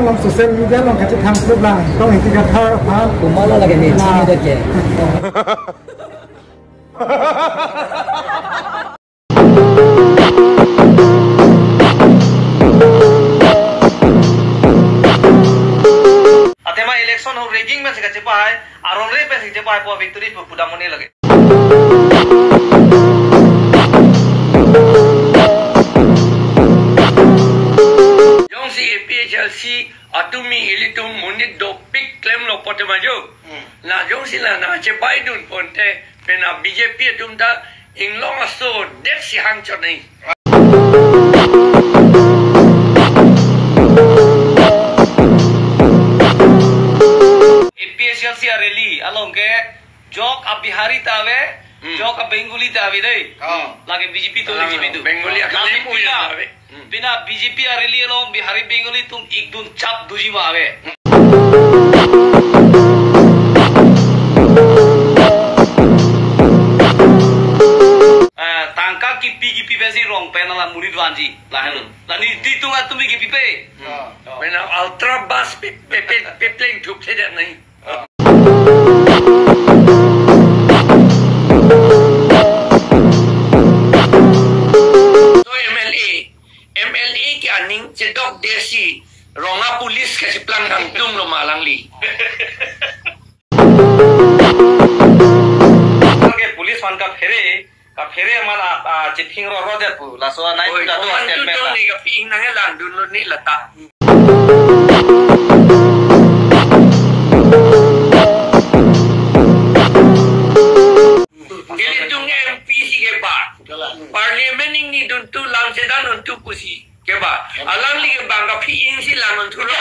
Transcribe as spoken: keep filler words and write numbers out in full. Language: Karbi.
Along social media along kachethang klublang tong iti kathar aphan. Kumala lagi ni, na, chini deke. Athema election ho rigging pensi kachepahai, aron re pensi kachepahai po victory pu pudam mone lagi. Jongsi A P H L C atum ilitum monit dopik klemlo pote ma jo. Hmm. La jongsi la na chebaidun ponte, pena B J P atum ta inglong aso det si hangchot nai. A P H L C a rally along ke jok a Bihari ta ave, hmm, jok a Bengali ta ave dei. Oh. Lake B J P atum, alang B J P atum. Bengali akan lake emu pina, ya ave. Hmm. Pina B J P a rally along Bihari Bengali atum ikdun chap doji ma ave. Eh, tangka kipi kipi pensi rong pen la murid vanji. Lahen. Hmm. La nelitum atum kipi pe. Hmm. Pena ultra bus pe, pe, pe, pe pleng thup thedet nai. So M L A, M L A ke aning chedok desi ronga police kacheplang kangtung lo ma alangli. Ke police aphan kaphere, kaphere amat a, a, chithing roro det pu. Laso anai oi, pu laso komantu statement tong ta. Ni kapi-ing nangkelang dunlo ni lata. Ilitum M P si keba. Parliament ingniduntu lang chedan untu pusi keba. Alangli keba kapi-ing si lang untu lo.